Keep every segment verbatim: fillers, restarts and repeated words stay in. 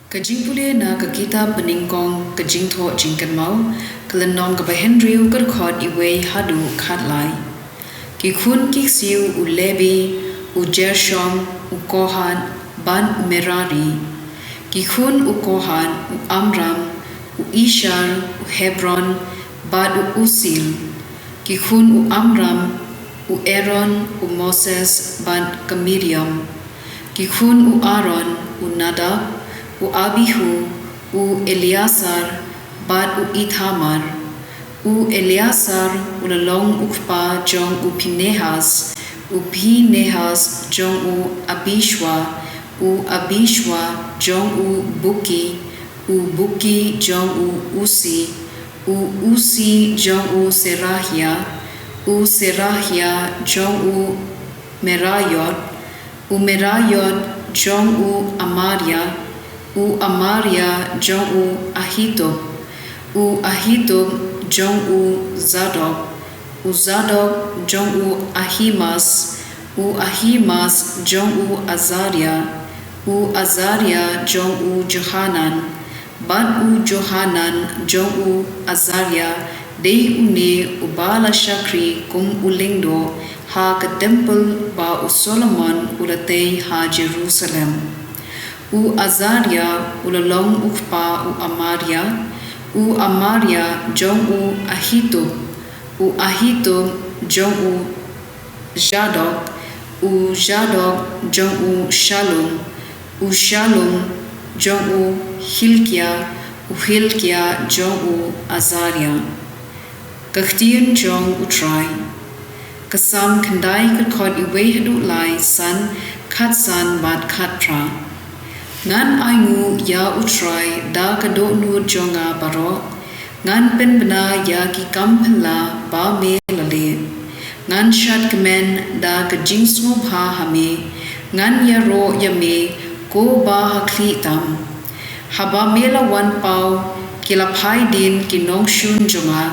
Ka jingpule na ka kitab Banyngkong, ka jingthoh jingkynmaw, ka lynnong kaba hynriew, ka dkhot wei haduh khatlai. Ki khun ki ksiew u Lebi, u Gershom, u Kohat, bad u Merari. Ki khun u Kohat, u Amram, u Ishar, u Hebron, bad u Usiel. Ki khun u Amram, u Aaron, u Moses, bad ka Miriam. Ki khun u Aaron, u Nadab, u Abihu, u Eleasar, bad u Ithamar. U Eleasar u la long u kpa jong u Phinehas, u Phinehas jong u Abishua, u Abishua jong u Buki, u Buki jong u Usi, u Usi jong u Serahia, u Serahia jong u Merayot, u Merayot jong u Amaria, u Amaria jong u Ahitub, u Ahitub jong u Zadok, u Zadok jong u Ahimas, u Ahimas jong u Azaria, u Azaria jong u Johanan, bad u Johanan jong u Azaria, dei une uba la shakri kum u lyngdoh ha ka templ ba u Solomon u la tei ha Jerusalem. U Azaria u la long u kpa u Amaria, u Amaria jong u Ahitub, u Ahitub jong u Zadok, u Zadok jong u Shallum, u Shallum jong u Hilkia, u Hilkia jong u Azaria. Ka ktien jong u Trai. Ka Salm khyndai, ka dkhot wei haduh lai, san, khatsan bad khatphra. Ngan ainguh ïa u Trai da ka dohnud jong nga baroh, ngan pynbna ïa ki kam phylla ba me la leh. Ngan shad kmen da ka jingsngewbha ha me, ngan ïaroh ïa me ko ba ha khlieh tam. Haba me la wan paw, ki la phai dien ki nongshun jong nga,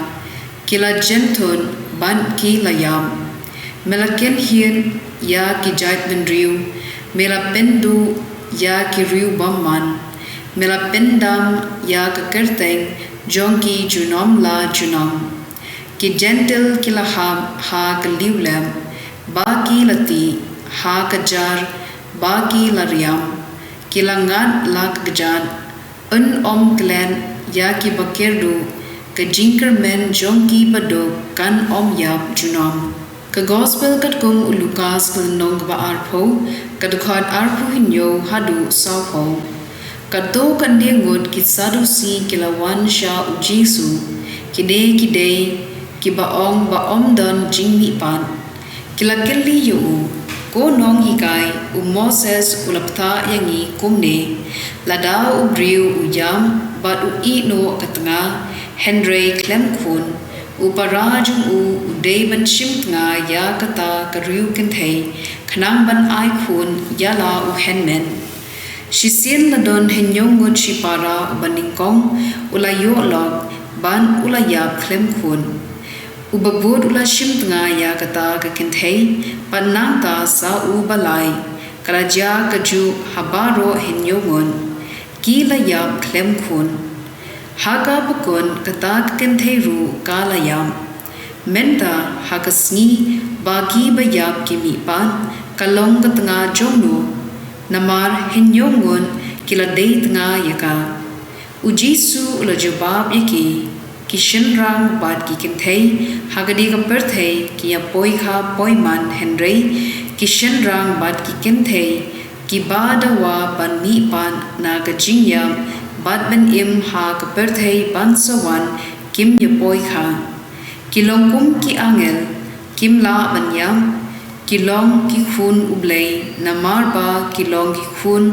ki la jynthut bad ki la ïap. Me la kynhied ïa ki jaitbynriew, me la pynduh ïa ki riew bymman. Me la pyndam ïa ka kyrteng jong ki junom la junom. Ki Jentil ki la hap ha ka liewlep, ba ki la tih, ha ka jar, ba ki la riam. Ki la ngat la ka kjat, yn ym klet ïa kiba kyrduh, ka jingkyrmen jong kiba duk kan ym ïap junom. Ka Gospel katkum u Lukas, ka lynnong kaba arphew, ka dkhot arphew hynñiew haduh sawphew. Katto katne ngut ki Sadusi ki la wan sha u Jisu, kine ki dei kiba ong ba ym don jingmihpat. Ki la kylli ïa u, ko nonghikai, u Moses u la bthah ïa ngi kumne, lada u briew u ïap bad u ïeh noh ka tnga, hynrei khlem khun, u para jong u u dei ban shim tnga ïa kata ka riew kynthei, khnang ban ai khun ïa la u hynmen. Shisien la don hynñiew ngut shipara uba nyngkong u la ïoh lok bad u la ïap khlem khun. Uba bud u la shim tnga ïa kata ka kynthei, bad nangta sa uba lai, ka la jia kajuh ha baroh hynñiew ngut, ki la ïap khlem khun. Ha kaba kut kata ka kynthei ruh ka la ïap. Mynta ha ka sngi ba kiba ïap ki mihpat, ka long ka tnga jong no? Namar hynñiew ngut ki la dei tnga ïa ka. U Jisu u la jubab ïa ki, ki shynrang bad ki kynthei ha kane ka pyrthei ki ïa poi kha poi man, hynrei ki shynrang bad ki kynthei kiba dawa ban mihpat na ka jingïap bad ban im ha ka pyrthei ban sa wan kim ïa poi kha. Ki long kum ki angel, kim lah ban ïap, ki long ki khun U Blei, namar ba ki long ki khun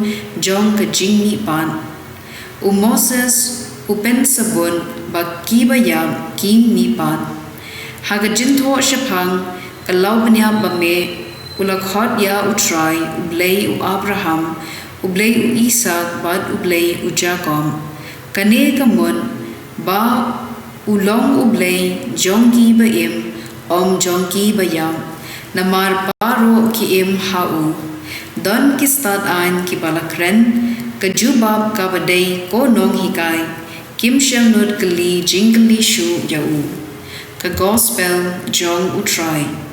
jong ka jingmihpat. U Moses u pynsabut ba kiba ïap ki mihpat. Ha ka jingthoh shaphang ka lawbniap ba meh, u la khot ïa U Trai, U Blei u Abraham, U Blei u Isaak bad U Blei u Jakob. Kane ka mut ba u long U Blei jong kiba im, ym jong kiba ïap, namar baroh ki im ha u. Don ki stad aiñ kiba la kren, Ka jubab kaba dei, Ko Nonghikai, kim shym nud kylli jingkylli shuh ïa u. Ka Gospel jong U Trai.